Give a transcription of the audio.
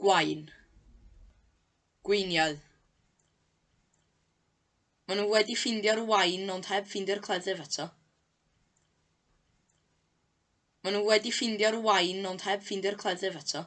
Gwain. Gweiniau. Maen nhw wedi ffeindio'r wain ond heb ffeindio'r cleddyf eto. Maen nhw wedi ffeindio'r wain ond heb ffeindio'r cleddyf eto.